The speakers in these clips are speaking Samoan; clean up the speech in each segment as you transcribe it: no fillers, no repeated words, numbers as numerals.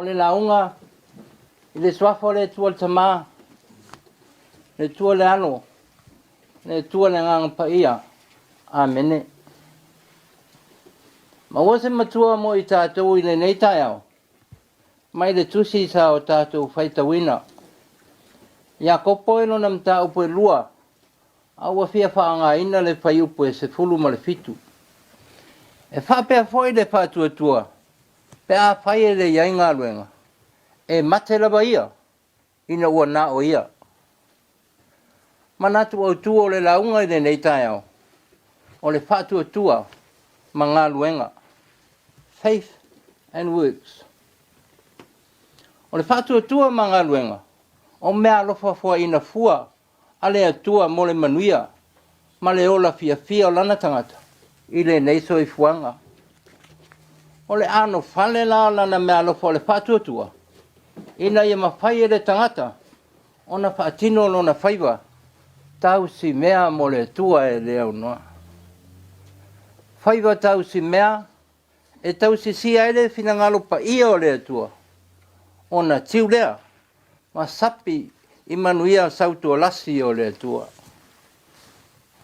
le lauga i le Suafa o le Atua le Tama, le Atua le Alo, le Atua le Agaga Paia. Amene. Maua se matua mo i tatou i lenei taeao, mai le tusi sa o tatou faitauina. Iakopo i lona mataupu e 2, a ua fia faaaogaina le fuaiupu e 17. E faapea foi le faatuatua, pe afai e le i ai galuega, e mate lava ia ina ua na o ia. Manatu autu o le lauga i lenei taeao, o le faatuatua ma galuega. Faith and works. O le faatuatua ma galuega, o meaalofa foaiina fua a le Atua mo le manuia ma le ola fiafia o lana tagata i lenei soifuaga. O le anofale la o lana meaalofa o le faatuatua, ina ia mafai e le tagata ona faatino lona faiva tausimea mo le Atua e le aunoa. Faiva tausimea e tausisia ai le finagalo paia o le Atua, ona tiu lea ma sapi i manuia sautualasi o le Atua.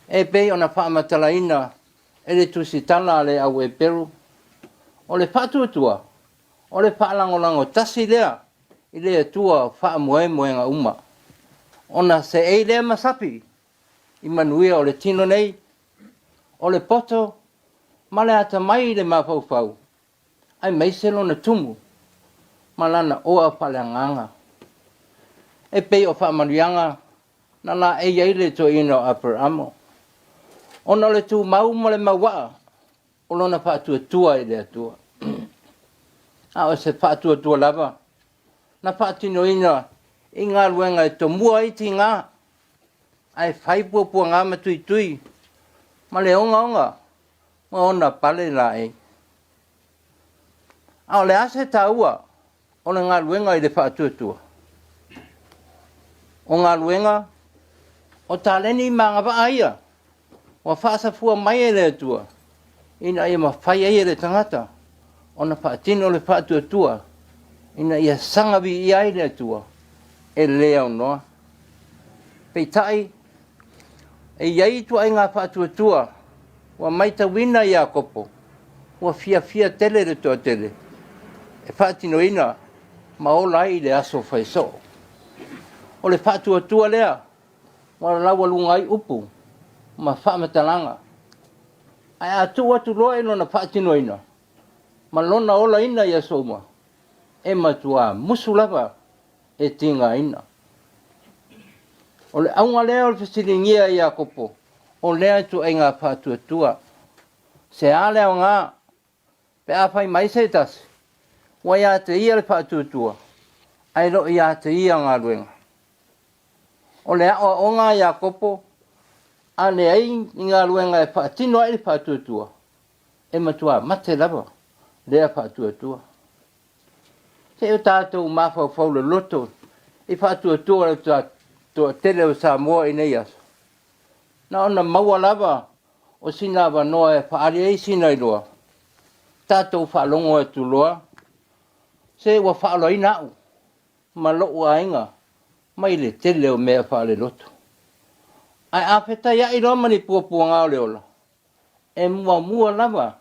E pei ona faamatalaina e le tusitala a le au Eperu, o le faatuatua, o le faalagolago tasi lea i le Atua o faamoemoega uma, ona seei lea ma sapi i manuia o le tino nei, o le poto ma le atamai i le mafaufau, aemaise lona tumu ma lana oa faaleagaga. E pei o faamanuiaga na laei ai le toeaina o Aperamo, ona o le tumau ma le mauaa o lona faatuatua i le Atua. A o se faatuatua lava na faatinoina i galuega e tomua ai tiga, ae fai puapuaga ma tuitui ma le ogaoga ma ona pale laei. A o le a se taua o le galuega i le faatuatua? O galuega, o taleni ma agavaa ia ua faasafua mai e le Atua ina ia mafai ai e le tagata ona faatino le faatuatua ina ia saga viia ai le Atua e le aunoa. Peitai, e i ai ituaiga faatuatua ua matauina i Iakopo, ua fiafia tele le toatele e faatinoina ma ola ai i le aso fai soo. O le faatuatua lea ua laualuga ai upu ma faamatalaga, ae a tuu atu loa i lona faatinoina ma lona olaina i aso uma, e matua musu lava e tigaina. O le auga lea o le fesiligia e Iakopo o lea ituaiga faatuatua. Se a le aoga pe a fai mai se tasi, ua ia te ia le faatuatua, ae le o ia te ia galuega. O le aoaoga a Iakopo, a leai ni galuega e faatino ai le faatuatua, e matua mate lava lea faatuatua. Se i o tatou mafaufau loloto i faatuatua o le toatele o Samoa i nei aso, na ona maua lava o sina avanoa e faaali ai sina iloa, tatou faalogo atu loa, se ua faaolaina au ma lou aiga mai le tele o mea faalelotu. Ae a fetaiai loa ma ni puapuaga o le ola, e muamua lava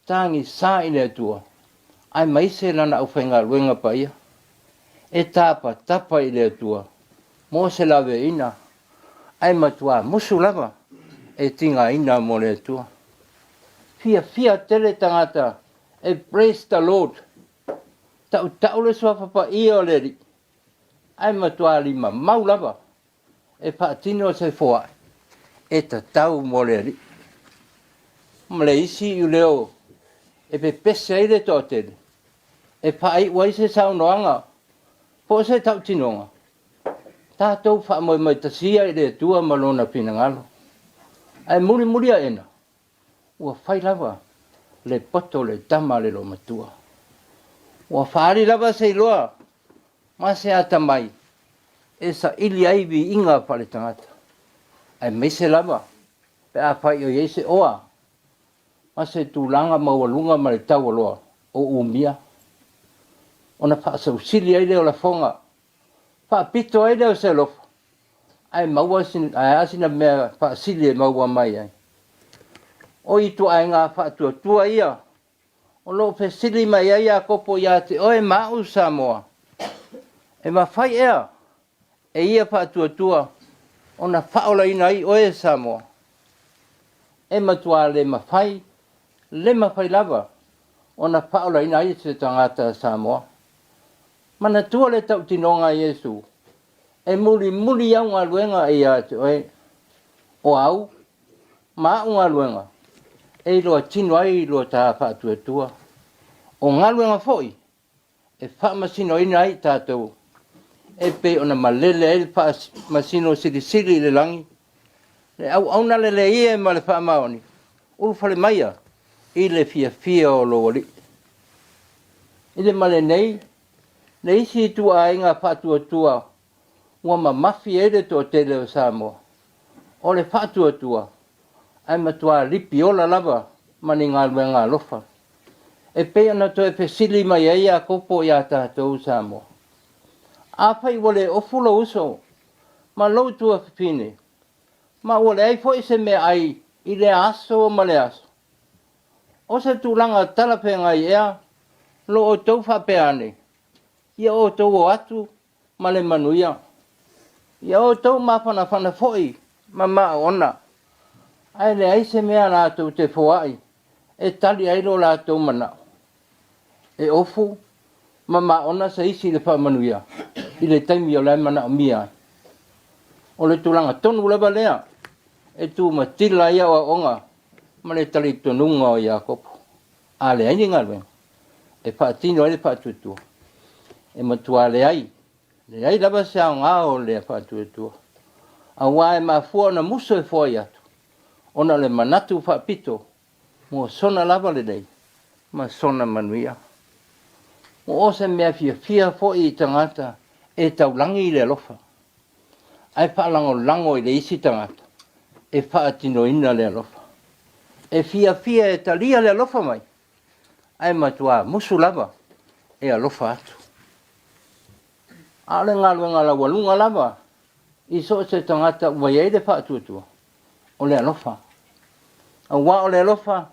tagisa i le Atua, aemaise Lana aufaigaluega paia, e tapatapa i le Atua mo se laveaiina, ae matua musu lava e tigaina mo le Atua. Fiafia tele tagata e praise the Lord, tautau le suafa paia o le Alii, ae matua limamau lava e faatino se foai e tatau mo le Alii. Ma le isi iuleo e pepese ai le toatele, e faaiu ai se saunoaga po o se tautinoga, tatou faamoemoe tasi ia i le Atua ma Lona finagalo. Ae mulimuli aena, ua fai lava le poto o le tama a le loomatua. Ua faaali lava se iloa ma se atamai e saili ai viiga faaletagata, aemaise lava pe afai o i ai se oa ma se tulaga maualuga ma le taualoa o umia. Ona faasausili ai lea o lafoga, faapito ai lea o se alofa, ae maua ae a sina mea faasili e maua mai ai. O ituaiga faatuatua ia o lo o fesili mai ai Iakopo ia te oe ma au Samoa, e mafai ea e ia faatuatua ona faaolaina ai oe Samoa? E matua le mafai, le mafai lava ona faaolaina ai se tagata Samoa. Manatua le tautinoga a Iesu, e mulimuli au galuega ia te oe, o au ma au galuega e iloa tino ai lo ta faatuatua. O galuega foi e faamasinoina ai i tatou, e pei ona malele ai le faamasino silisili i le lagi, le auauna lelei e ma le faamaoni, ulufale maia i le fiafia o lou Alii. I le male nei, le isi ituaiga faatuatua ua mamafi ai le toatele o Samoa, o le faatuatua ae matua lipi ola lava ma ni galuega alofa. E pei ona toe fesili mai ai Iakopo ia tatou Samoa, Afai ua le ofu lou uso ma lou tuafafine, ma ua leai foi se meaai i lea aso ma lea aso, o se tulaga talafeagai ea lo outou faapea ane, Ia outou o atu ma le manuia, ia outou mafanafana foi ma maona, ae leai se mea latou te foai e tali ai lo latou manao, e ofu ma maona se isi i le faamanuia i le taimi o la e manaomia ai. O le tulaga tonu lava lea e tumatila ai aoaoga ma le talitonuga o Iakopo. A leai ni galuega e faatino ai le faatuatua, e matua leai, leai lava se aoga o lea faatuatua, aua e mafua ona musu e foai atu, ona o le manatu faapito mo sona lava lelei ma sona manuia. Ua o se mea fiafia foi i tagata e taulagi i le alofa, ae faalagolago i le isi tagata e faatinoina le alofa. E fiafia e talia le alofa mai, ae matua musu lava e alofa atu. A o le galuega laualuga lava i so o se tagata ua i ai le faatuatua, o le alofa. Aua o le alofa,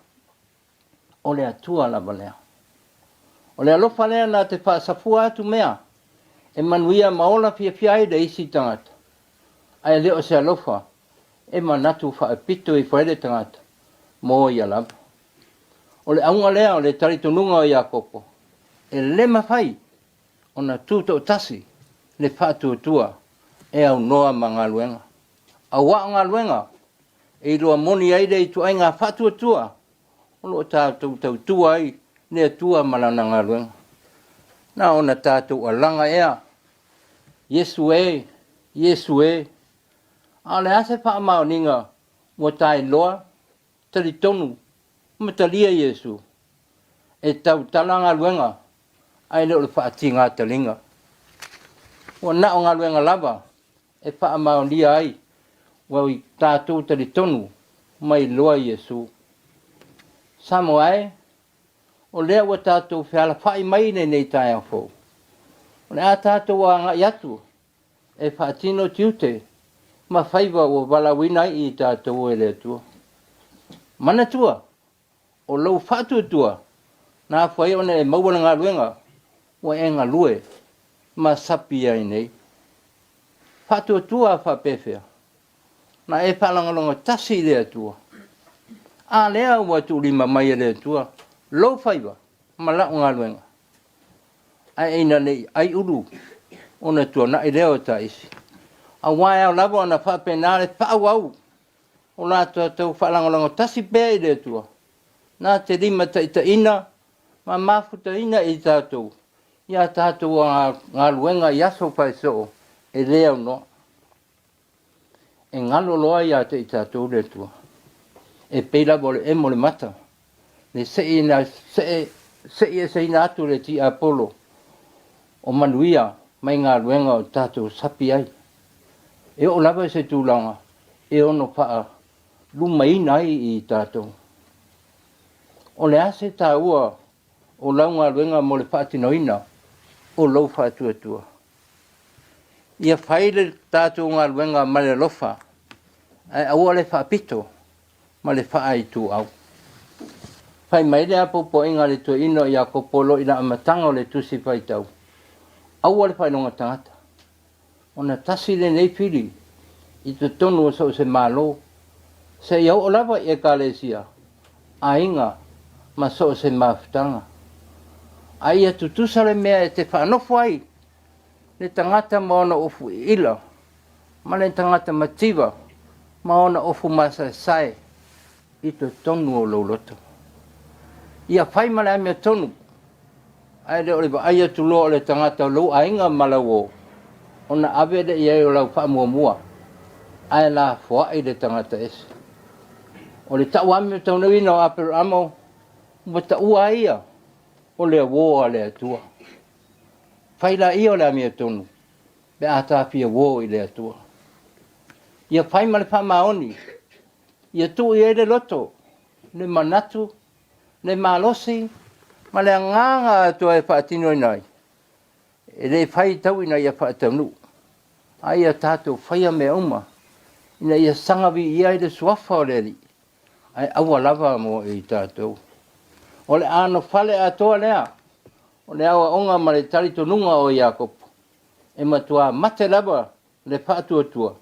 o le Atua lava lea. O le alofa lea na te faasafua atu mea e manuia ma ola fiafia ai le isi tagata, ae le o se alofa e manatu faapito ifo ai le tagata mo ia lava. O le auga lea o le talitonuga o Iakopo, e le mafai ona tutoatasi le faatuatua e aunoa ma galuega. Aua o galuega e iloa moni ai le ituaiga faatuatua o lo o tatou tautua ai le Atua ma Lana galuega. Na ona tatou alaga ea, Iesu e, Iesu e, a o le a se faamaoniga ua tailoa, talitonu ma talia Iesu? E tautala galuega ae le o le faatiga taliga. Ua na o galuega lava e faamaonia ai ua tatou talitonu ma iloa Iesu. Samoa e, o lea ua tatou fealafa'i mai i lenei taeao fou. O le a tatou agai atu e faatino tiute ma faiva ua valaauina ai i tatou e le Atua. Manatua, o lou faatuatua na afua ai ona e maua le galuega ua e galue ma sapi ai nei. Faatuatua faapefea? Na e faalagolago tasi i le Atua. A lea ua tuulima mai e le Atua lou faiva ma la'u galuega. Ae ina ne i aiulu ona tuanai lea o taisi. Aua e ao lava ona faapena le faaauau o la tatou faalagolago tasi pea i le Atua, na te limataitaiina ma mafutaina i tatou i a tatou galuega i aso faisoo e le aunoa. E galo loa ia te i tatou le Atua. E pei lava o le emo o le mata, le seieseina atu o le tiapolo o manuia mai galuega o tatou sapi ai. E oo lava i se tulaga e ono faalumaina ai i tatou. O le a se taua o lau galuega mo le faatinoina o lou faatuatua. Ia fai le tatou galuega ma le alofa, ae aua le faapito ma le faaituau. Fai mai le apoapoaiga a le toeaina o Iakopo o lo o i le amataga o le tusi faitau, aua le faailoga tagata, ona tasi lenei fili i totonu o so o se Malo, seia oo lava i Ekalesia, aiga ma so o se mafutaga. A ia tutusa le mea e te faanofo ai le tagata ma ona ofu iila, ma le tagata mativa ma ona ofu masaesae i totonu o lou loto. Ia fai ma le amiotonu, ae le o le vaai atu loa o le tagata o lou aiga ma lau uo, ona ave lea i ai o lau faamuamua, ae lafoai le tagata ese. O le tau amiotonuina o Aperamo, ua taua ai ia o le uo a le Atua. Fai laia o le amiotonu pe a ta fia uo i le Atua. Ia fai ma le faamaoni, ia tuu i ai le loto, le manatu, le malosi ma le agaga atoa e faatinoina ai, e le fai tau ina ia faataunuu, a ia tatou faia mea uma ina ia saga viia ai le suafa o le Alii, ae aua lava mo i tatou. O le anofale atoa lea o le aoaoga ma le talitonuga o Iakopo, e matua mate lava le faatuatua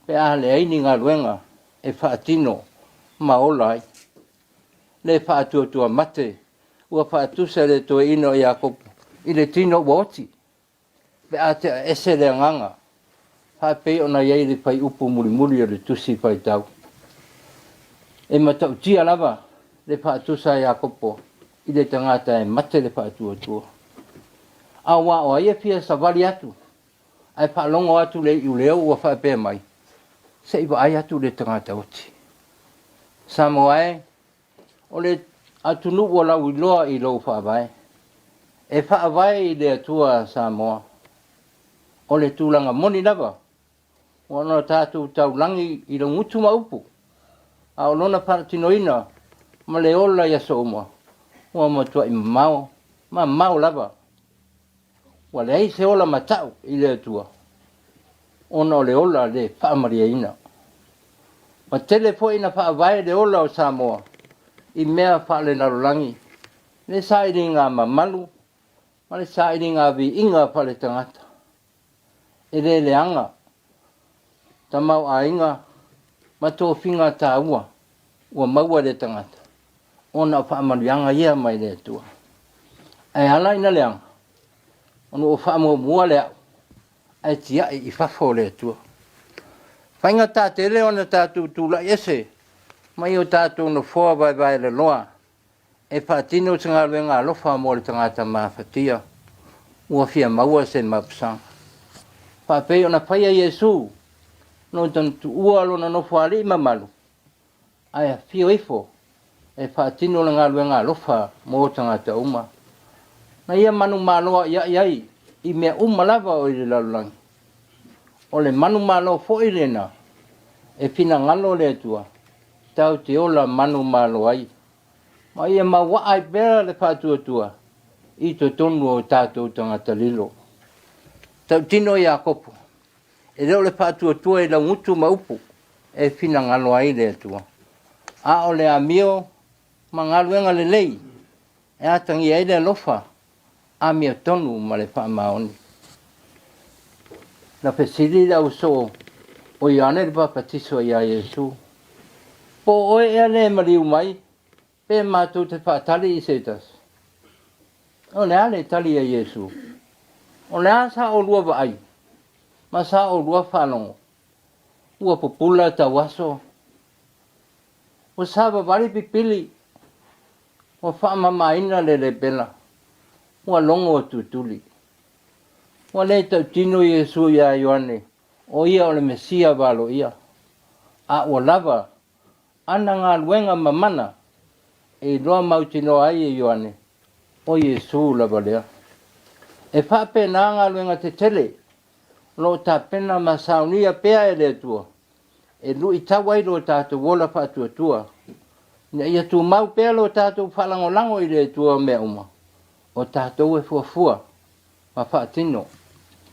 pe a leai ni galuega e faatino ma ola ai. Le faatuatua mate ua faatusa e le toeaina o Iakopo i le tino ua oti pe a tea ese le agaga, faapei ona i ai le fuaiupu mulimuli o le tusi faitau. E matautia lava le faatusa a Iakopo i le tagata e mate le faatuatua. Aua o ai e fia savali atu ae faalogo atu le iuleo ua faapea mai, se i vaai atu le tagata oti. Samoa e, o le atunuu ua lauiloa i lou faavae. E faavae i le Atua Samoa. O le tulaga moni lava, ua ona tatou taulagi i le gutu ma upu, a o lona faatinoina ma le ola i aso uma, ua matuai mamao, mamao lava. Ua leai se ola matau i le Atua, ona o le ola le faamalieina. Ua tele foi ina faavae le ola o Samoa i mea faalelalolagi, le sailiga mamalu ma le sailiga viiga faaletagata. E le leaga tamaoaiga ma tofiga taua ua maua e le tagata ona o faamanuiaga ia mai le Atua. Ae ala ina leaga, ona ua faamuamua le au ae tiai i fafo o le Atua. Faigata tele ona tatou tulai ese mai o tatou nofoa vaevaeloloa e faatino se galuega alofa mo le tagata mafatia ua fia maua se mapusaga. Faapei ona faia Iesu na ona tuua lona nofoalii mamalu ae afio ifo e faatino le galuega alofa mo tagata uma. Na ia manumalo a'ia'i ai i mea uma lava o i le lalolagi. O le manumalo foi lena e finagalo le Atua tatou te ola manumalo ai, ma ia mauaa ai pea le faatuatua i totonu o tatou tagata lilo. Tautino Iakopo, e le o le faatuatua i laugutu ma upu e finagalo ai le Atua, a o le amio ma galuega lelei e atagia ai le alofa amiotonu ma le faamaoni. Na fesili le ausoo o Ioane le Papatiso iā Iesu, Po o oe ea le maliu mai, pe matou te faatali i se tasi? O le a le tali a Iesu? O le a sa oulua vaai ma sa oulua faalogo? Ua pupula tauaso, ua savavali pipili, ua faamamaina le lepela, ua logo tutuli. Ua le tautino Iesu iā Ioane o ia o le Mesia valoia, a ua lava ana galuega mamana e iloa mautinoa ai e Ioane o Iesu lava lea. E faapena galuega tetele o lo o tapena ma saunia pea e le Atua e luitau ai lo tatou ola faatuatua, ina ia tumau pea lo tatou faalagolago i le Atua o mea uma, o tatou e fuafua. ma faatino,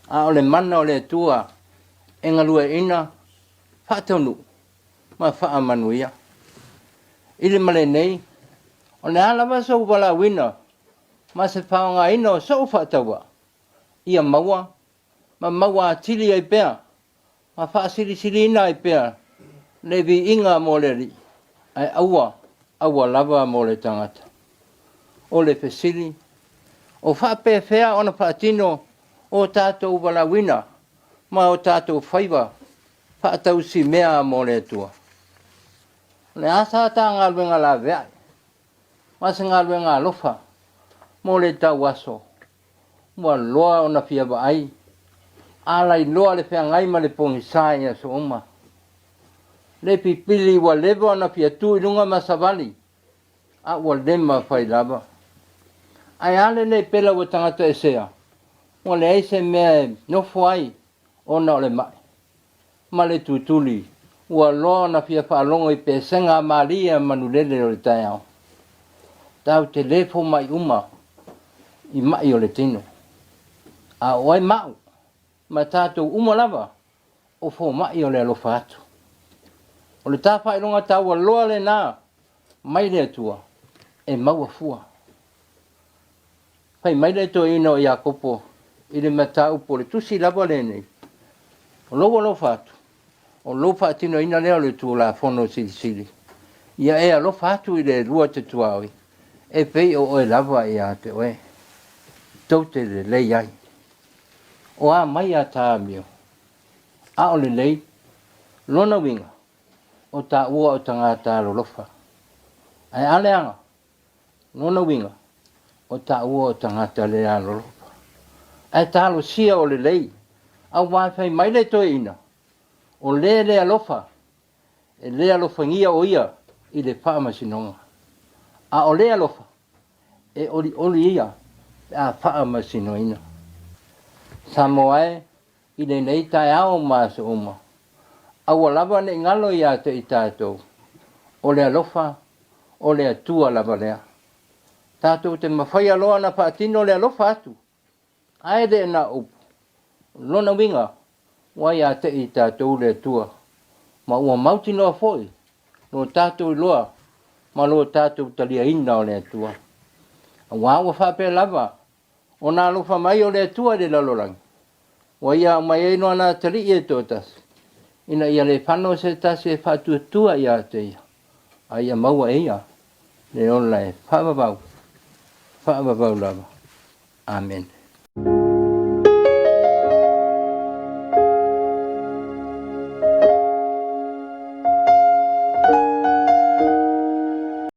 a o le mana o le Atua e galueaiina, faataunuu ma faamanuia. I le male nei, o le a lava sou valaauina ma se faaaogaina o sou faatauvaa, ia maua ma maua atili ai pea ma faasilisiliina ai pea le viiga mo le Alii, ae aua, aua lava mo le tagata. O le fesili, o faapefea ona faatino o tatou valaauina ma o tatou faiva faatausimea mo le Atua? O le a sa ta galuega laveai ma se galuega alofa mo le tauaso ua loa ona fia vaai, a lailoa le feagai ma le pogisa i aso uma. Le pipili ua leva ona fia tu i luga ma savali, a ua le mafai lava. Ae a le le pela ua tagata esea, ua leai se mea e nofo ai ona o le mai ma le tutuli, ua loa ona fia faalogo i pesega malie a manulele o le taeao. Tatou te le fomai uma i mai o le tino, a o oe ma au ma tatou uma lava o fomai o le alofa atu. O le ta faailoga taualoa lena mai le Atua e maua fua. Fai mai le toeaina o Iakopo i le mataupu o le tusi lava lenei, O lou alofa atu, o lou faatinoina lea o le Tulafono Silisili, ia e alofa atu i le lua te tuaoi, e pei o oe lava ia te oe. Tou te lelei ai. O a mai a ta amio, a o lelei, lona uiga, o taua o tagata alolofa. Ae a leaga, lona uiga, o taua o tagata le alolofa. Ae talosia o lelei, auā fai mai le toeaina, o le le alofa, e le alofagia o ia i le faamasinoga. A o le alofa, e olioli ia pe a faamasinoina. Samoa e, i lenei taeao ma aso uma, aua lava ne i galo ia te i tatou, o le alofa o le Atua lava lea. Tatou te mafaia loa ona faatino le alofa atu, ae le na o upu. O lona uiga, ua ia te i tatou le Atua, ma ua mautinoa foi lo tatou iloa ma lo tatou taliaina o le Atua. Auā ua faapea lava ona alofa mai o le Atua i le lalolagi, ua Ia aumai ai Lona Atalii e toatasi, ina ia le fano se tasi e faatuatua ia te Ia, a ia maua e Ia le ola e faavavau, faavavau lava. Amene.